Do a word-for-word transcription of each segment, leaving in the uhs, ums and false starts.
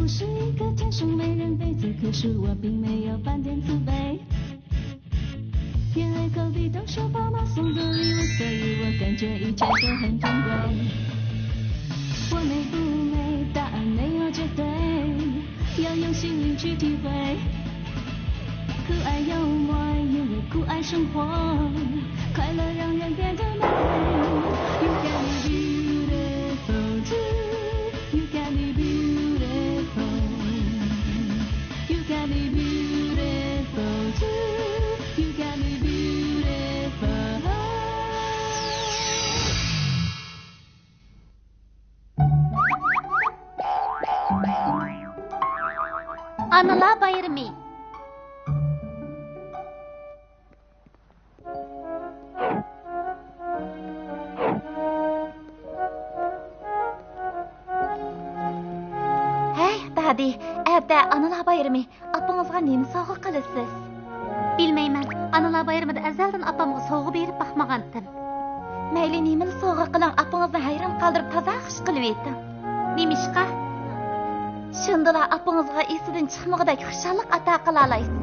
我是一个天生没人陪，此刻是我并没有半点自卑。因为隔壁都说爸妈送的礼物，所以我感觉一切都很珍贵。我美不美，答案没有绝对，要用心灵去体会。酷爱幽默，因为酷爱生活，快乐让人变得美。You got me beautiful too. You got me beautiful. You got me beautiful too. You got me beautiful. ئانىلار بايرىمى. ھەي، دادى، ئەتە ئانىلار بايرىمى. ئاپىڭىزغا نېمە سوۋغا قىلىسىز؟ بىلمەيمەن. ئانىلار بايرىمىدا ئەزەلدىن ئاپامغا سوۋغا بېرىپ باقمىغانتىم. مەيلى، نېمىلا سوۋغا قىلىڭ، ئاپىڭىزنى ھەيران قالدۇرۇپ تازا خۇش قىلىۋېتىڭ. نېمىشقا؟ شۇندىلا ئاپىڭىزغا ئېسىدىن چىقمىغۇدەك خۇشاللىق ئاتا قىلالايسىز.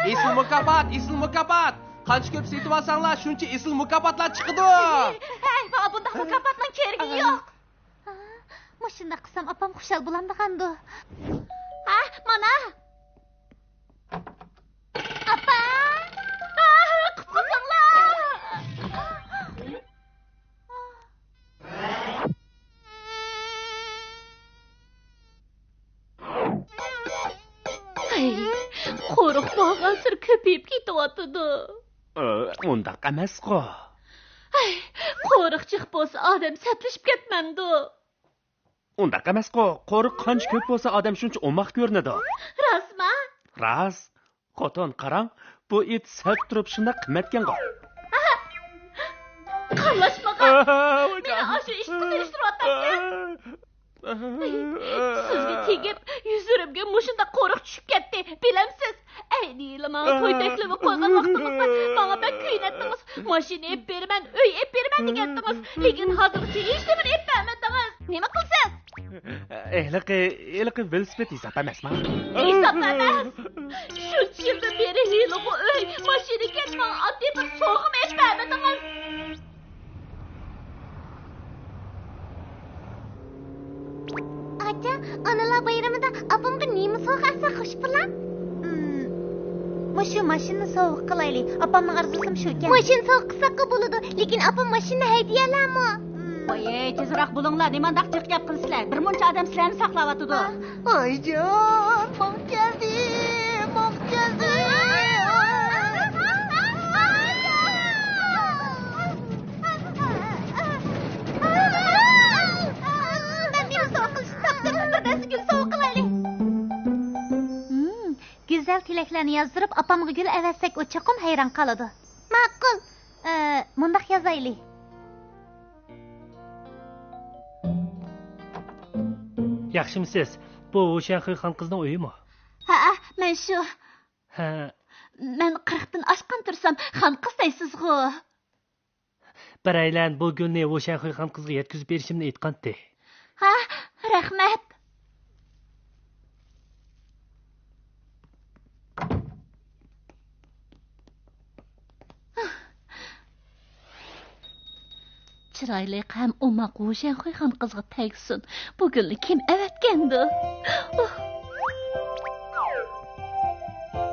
ئېسىل مۇكاپات، ئېسىل مۇكاپات! قانچە كۆپ سېتىۋالساڭلار، شۇنچە ئېسىل مۇكاپاتلار چىقىدۇ. ھەي، ماڭا بۇنداق مۇكاپاتنىڭ كېرىكى يوق. مۇشۇنداق قىلسام ئاپام خۇشال بولامدىغاندۇ؟ ھە، مانا. ئاپا! ھە، قۇتقۇزۇڭلار! ھەي، قورۇق بارغانسېرى كۆپىيىپ كېتىۋاتىدۇ. ئۇ، ئۇنداق ئەمەسقۇ. ھەي، قورۇق جىق بولسا ئادەم سەتلىشىپ كەتمەمدۇ؟ ئۇنداق ئەمەسقۇ، قورۇق قانچە كۆپ بولسا ئادەم شۇنچە ئوماق كۆرۈنىدۇ. راستما؟ راست. خوتۇن، قاراڭ، بۇ ئىت سەت تۇرۇپ شۇنداق قىممەتكەنغۇ. قارلاشمىغان. مېنى ئاشۇ ئىشقا سېلىشتۇرۇۋاتامسەن؟ سىزگە تېگىپ، يۈزلىرىمگە مۇشۇنداق قورۇق چۈشۈپ كەتتى، بىلەمسىز؟ ئەينى يىلى ماڭا توي تەكلىپى قويغان ۋاقتىڭىزدا ماڭا بەك كۆيۈنەتتىڭىز. ماشىنا ئېلىپ بېرىمەن، ئۆي ئېلىپ بېرىمەن دېگەنتىڭىز. لېكىن ھازىرغىچە ھېچنېمىنى ئېلىپ بەرمىدىڭىز. نېمە قىلىسىز؟ ھېلىقى، ھېلىقى ۋېلىسىپىت ھېساب ئەمەسما؟ ھېساب ئەمەس. شۇنچە يىلدىن بېرى ھېلىقى ئۆي، ماشىنىكەن ماڭا ئاددىي بىر سوۋغىمۇ ئېلىپ بەرمىدىڭىز. ئاچا، ئانىلار بايرىمىدا ئاپامغا نېمە سوۋغا ئالساق خۇش بولا؟ مم، مۇشۇ ماشىنىنى سوۋغا قىلايلى. ئاپامنىڭ ئارزۇسىمۇ شۇكەن. ماشىنا سوۋغا قىلساققا بولىدۇ، لېكىن ئاپام ماشىنىنى ھەيدىيەلەمۇ؟ ۋاي، تېزراق بولۇڭلار، نېمانداق جىق گەپ قىلىسىلەر؟ بىر مۇنچە ئادەم سىلەرنى ساقلاۋاتىدۇ. ئايجان، ماڭا كەلدى، ماڭا كەلدى. مەن نېمە سوۋغا قىلىشنى تاپتىم، بىر دەستە گۈل سوۋغا قىلايلى. ھىم، گۈزەل تىلەكلەرنى يازدۇرۇپ، ئاپامغا گۈل ئەۋەتسەك، ئۇ چوقۇم ھەيران قالىدۇ. ماقۇل. ئە، مۇنداق يازايلى. ياخشىمۇسىز؟ بۇ ۋۇشەنخۇي خانقىزنىڭ ئۆيىمۇ؟ ھەئە، مەن شۇ. ھە. مەن قىرىقتىن ئاشقان تۇرسام، خانقىز دەيسىزغۇ. بىرەيلەن بۇ گۈلنى ۋۇشەنخۇي خانقىزغا يەتكۈزۈپ بېرىشىمنى ئېيتقانتى. ھە، رەھمەت. چىرايلىق ھەم ئوماق ۋۇشەنخۇي خانقىزغا تەگسۇن. بۇ گۈلنى كىم ئەۋەتكەندۇ؟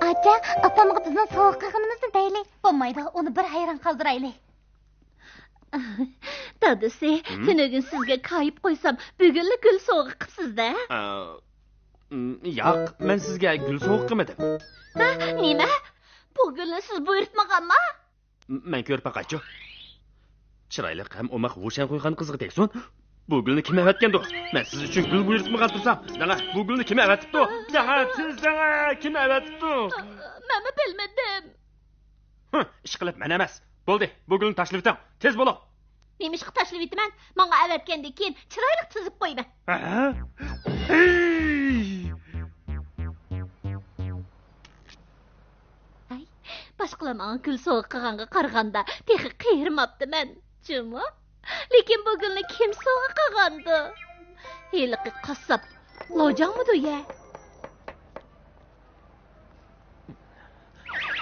ئاچا، ئاپامغا بىزنىڭ سوۋغا قىلغىنىمىزنى دەيلى. بولمايدۇ، ئۇنى بىر ھەيران قالدۇرايلى. دادىسى، ھىم؟ تۈنۈگۈن سىزگە كايىپ قويسام، بۈگۈنلا گۈل سوۋغا قىپسىز-دە؟ ئا، م، ياق، مەن سىزگە گۈل سوۋغا قىلمىدىم. ھە، نېمە؟ بۇ گۈلنى سىز بۇيرۇتمىغانما؟ م، مەن كۆرۈپ باقايچۇ. چىرايلىق ھەم ئوماق ۋۇشەنخۇي خانقىزغا تەگسۇن. بۇ گۈلنى كىم ئەۋەتكەندۇ؟ مەن سىز ئۈچۈن گۈل بۇيرۇتمىغان تۇرسام، دەڭە، بۇ گۈلنى كىم ئەۋەتىپتۇ؟ دەڭە، تېز دەڭە، كىم ئەۋەتىپتۇ؟ مەنمۇ بىلمىدىم. ھە، ئىشقىلىپ مەن ئەمەس. بولدى، بۇ گۈلنى تاشلىۋېتىڭ. تېز بولۇڭ. نېمىشقا تاشلىۋېتىمەن؟ ماڭا ئەۋەتكەندىن كېيىن چىرايلىق تىزىپ قويىمەن. ھە؟ ھەي! ھەي، باشقىلار ماڭا گۈل سوۋغا قىلغانغا قارىغاندا تېخى قېرىماپتىمەن جۇمۇ. لېكىن بۇ گۈلنى كىم سوۋغا قىلغاندۇ؟ ھېلىقى قاسساپ. لاۋجاڭمىدۇ يە؟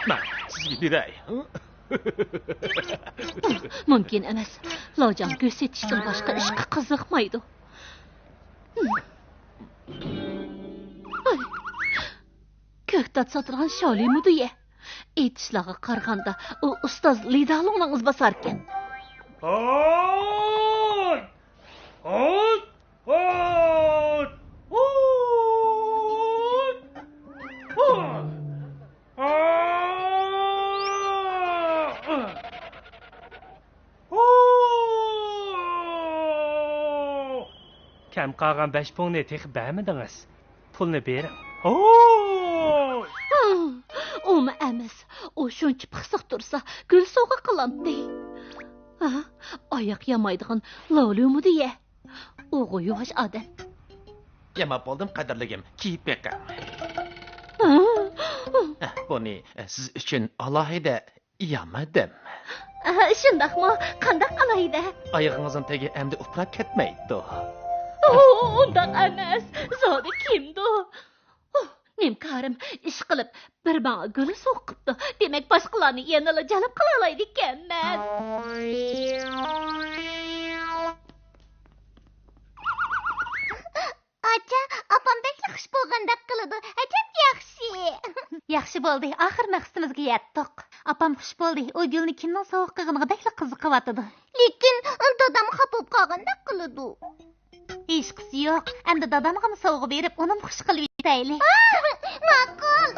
مەن سىزگە بېرەي. مۇمكىن ئەمەس. لاۋجاڭ گۆش سېتىشتىن باشقا ئىشقا قىزىقمايدۇ. كۆكتات ساتىدىغان شاۋلىمىدۇ يە؟ ئېيتىشلارغا قارىغاندا، ئۇ ئۇستاز لىدالۇڭنىڭ ئىزباسارىكەن. ھاي! ھاي! ھاي! ھاي! ھاي! كەم قالغان بەش پۇڭنى تېخى بەرمىدىڭىز. پۇلنى بېرىڭ. ئۇمۇ ئەمەس. ئۇ شۇنچە پىخسىق تۇرسا، گۈل سوۋغا قىلامتى. ھا، ئاياق يامايدىغان لاۋلىمىدۇ يە. ئۇغۇ يۇۋاش ئادەم. ياماپ بولدۇم، قەدىرلىگىم. كىيىپ بېقىڭ. ھا؟ بۇنى سىز ئۈچۈن ئالاھىدە يامىدىم. ئاھ، شۇنداقمۇ؟ قانداق ئالاھىدە؟ ئايىغىڭىزنىڭ تېگى ئەمدى ئۇپراپ كەتمەيدۇ. ئۇ، ئۇنداق ئەمەس. زادى كىمدۇ؟ ئۇھ، نېمە كارىم؟ ئىشقىلىپ، بىر ماڭا گۈل سوۋغا قىپتۇ. دېمەك، باشقىلارنى يەنىلا جەلپ قىلالايدىكەنمەن. ئاچا، ئاپام بەكلا خۇش بولغاندەك قىلىدۇ. ئەجەب ياخشى. ياخشى بولدى، ئاخىر مەقسىتىمىزگە يەتتۇق. ئاپام خۇش بولدى، ئۇ گۈلنى كىمنىڭ سوۋغا قىلغىنىغا بەكلا قىزىقىۋاتىدۇ. لېكىن دادام خاپا بولۇپ قالغاندەك قىلىدۇ. ھېچقىسى يوق، ئەمدى دادامغىمۇ سوۋغا بېرىپ، ئۇنىمۇ خۇش قىلىۋېتەيلى. ماقۇل.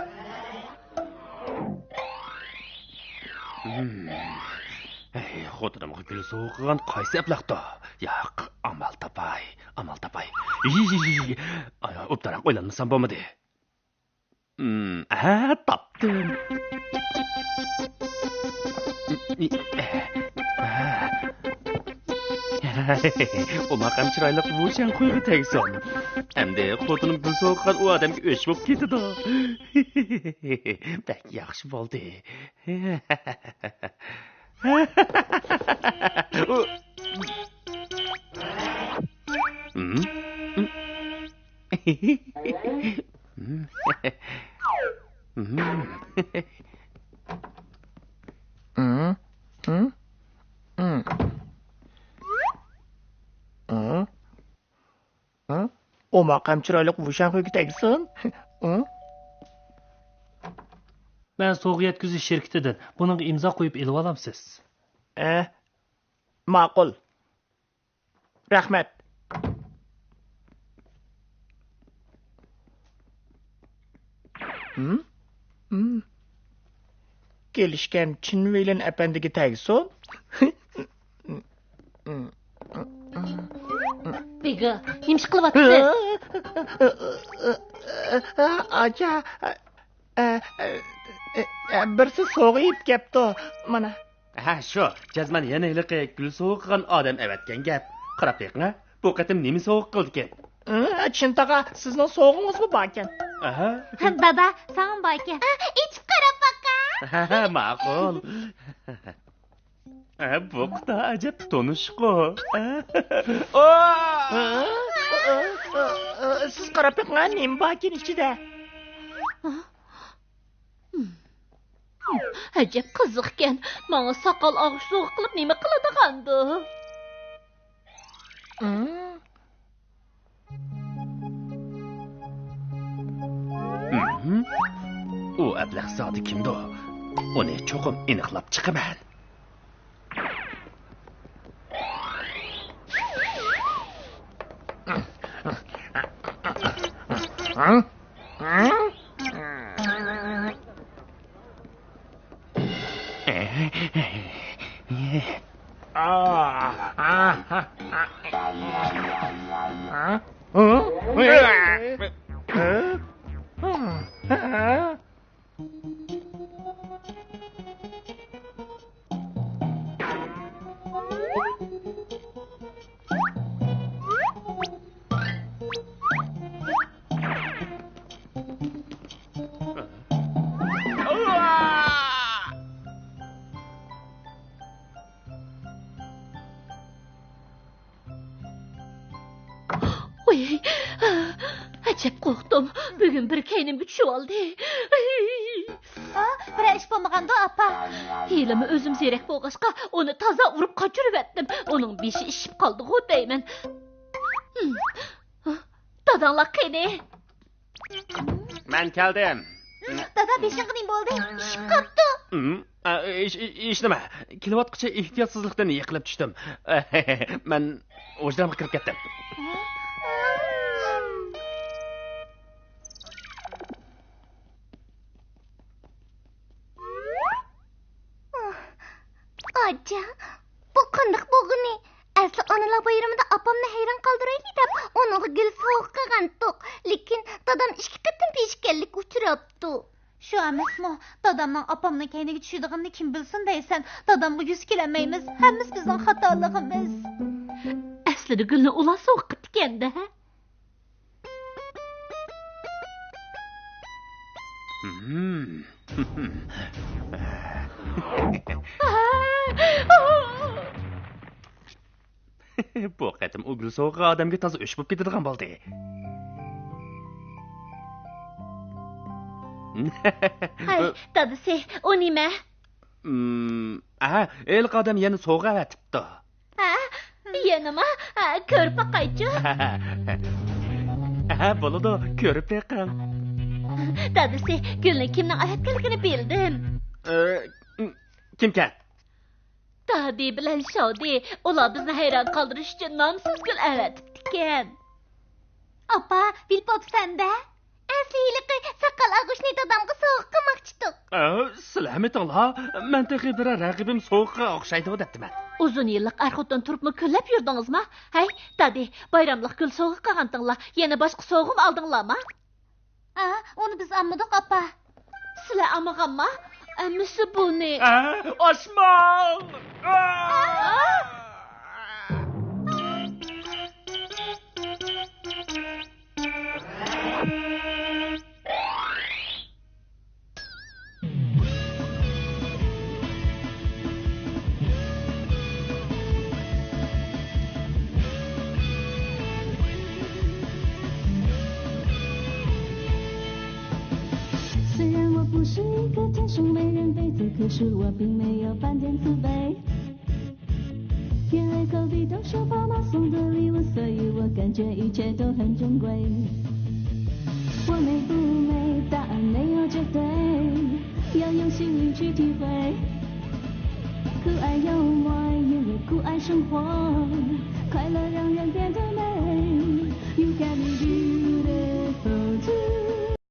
ھەي، خوتۇنۇمغا گۈل سوۋغا قىلغان قايسى ئەبلەختۇ؟ ياق، ئامال تاپاي، ئامال تاپاي. يى، يى، يى، يى. ئاي، ئاي، ئوبدانراق ئويلانمىسام بولمىدى. ھە، تاپتىم. ئوماق ھەم چىرايلىق ۋۇشەنخۇيغا تەگسۇن. ئەمدى خوتۇنۇم گۈل سوۋغا قىلغان ئۇ ئادەمگە ئۆچ بولۇپ كېتىدۇ. بەك ياخشى بولدى. ئوماق ھەم چىرايلىق ۋۇشەنخۇيغا تەگسۇن. مەن سوۋغا يەتكۈزۈش شىركىتىدىن. بۇنىڭغا ئىمزا قويۇپ ئېلىۋالامسىز؟ ئە، ماقۇل. رەھمەت. ھىم؟ ھىم. كېلىشكەن چىن ۋېيلىن ئەپەندىگە تەگسۇن. بىگا، نېمە ئىش قىلىۋاتىسەن؟ ئاچا، ئە، ئە، ئە، بىرسى سوۋغا يېپىپ كەپتۇ، مانا. ھە، شۇ، جەزمەن يەنە ھېلىقى گۈل سوۋغا قىلغان ئادەم ئەۋەتكەن گەپ. قاراپ بېقىڭ، بۇ قېتىم نېمە سوۋغا قىلدىكىن؟ ھە، چىن تاغا، سىزنىڭ سوۋغىڭىزمۇ باركەن. ئەھە. دادا، ساڭىمۇ باركەن. ئېچىپ قاراپ باقاي. ھە، ھە، ماقۇل. ھە، بۇ قۇتا ئەجەب تونۇشقۇ. سىز قاراپ بېقىڭ، نېمە باركەن ئىچىدە؟ ئەجەب قىزىقكەن. ماڭا ساقال ئاغۇش سوۋغا قىلىپ نېمە قىلىدىغاندۇ؟ ئۇ ئەبلەخ زادى كىمدۇ؟ ئۇنى چوقۇم ئېنىقلاپ چىقىمەن. ئاي، ئەجەب قورقتۇم. بۈگۈن بىر كەينىمگە چۈشۈۋالدى. ئا، بىرەر ئىش بولمىغاندۇ، ئاپا؟ ھېلىمۇ ئۆزۈم زېرەك بولغاچقا، ئۇنى تازا ئۇرۇپ قاچۇرۇۋەتتىم. ئۇنىڭ بېشى ئىششىپ قالدىغۇ دەيمەن. داداڭلار قېنى؟ مەن كەلدىم. دادا، بېشىڭغا نېمە بولدى؟ ئىششىپ قاپتۇ. ئە، ھېچ، ھېچ نېمە. كېلىۋاتقۇچە ئېھتىياتسىزلىقتىن يىقىلىپ چۈشتۈم. مەن ھۇجرامغا كىرىپ كەتتىم. ئاچا، بۇ قانداق بولغىنى؟ ئەسلى ئانىلار بايرىمىدا ئاپامنى ھەيران قالدۇرايلى دەپ، ئۇنىڭغا گۈل سوۋغا قىلغانتۇق. لېكىن دادام ئىككى قېتىم پېشكەللىك ئۇچراپتۇ. شۇ ئەمەسمۇ؟ دادامنىڭ ئاپامنىڭ كەينىگە چۈشىدىغىنىنى كىم بىلسۇن دەيسەن؟ دادامغا يۈز كېلەلمەيمىز. ھەممىسى بىزنىڭ خاتالىقىمىز. ئەسلىدە گۈلنى ئۇلار سوۋغا قىپتىكەن-دە. بۇ قېتىم ئۇ گۈل سوۋغا ئادەمگە تازا ئۆچ بولۇپ كېتىدىغان بولدى. ھەي، دادىسى، ئۇ نېمە؟ ھە، ھېلىقى ئادەم يەنە سوۋغا ئەۋەتىپتۇ. ھە؟ يەنىما؟ ھە، كۆرۈپ باقايچۇ. ھە، بولىدۇ، كۆرۈپ بېقىڭ. دادىسى، گۈلنى كىمنىڭ ئەۋەتكەنلىكىنى بىلدىم. ئە، كىمكەن؟ دادى بىلەن شاۋدى، ئۇلار بىزنى ھەيران قالدۇرۇش ئۈچۈن نامسىز گۈل ئەۋەتىپتىكەن. ئاپا، بىلىپ بوپسەن-دە. ئەسلى ھېلىقى ساقال ئالغۇچنى دادامغا سوۋغا قىلماقچىدۇق. ئە، سىلەرمىتىڭلار؟ مەن تېخى بىرەر رەقىبىم سوۋغىغا ئوخشايدۇ دەپتىمەن. ئۇزۇن يىللىق ئەر-خوتۇن تۇرۇپمۇ كۈنلەپ يۈردىڭىزما؟ ھەي، دادى، بايراملىق گۈل سوۋغا قىلغانتىڭلار، يەنە باشقا سوۋغىمۇ ئالدىڭلارما؟ ئا، ئۇنى بىز ئالمىدۇق، ئاپا. سىلەر ئالمىغانما؟ ئەمىسە بۇنى. ئە، ئاچماڭ! ئا! 虽然我不是一个天生美人杯子，可是我并没有半点自卑。因为科比都说爸妈送的礼物，所以我感觉一切都很珍贵。我美不美，答案没有绝对，要用心灵去体会。酷爱幽默，因为酷爱生活。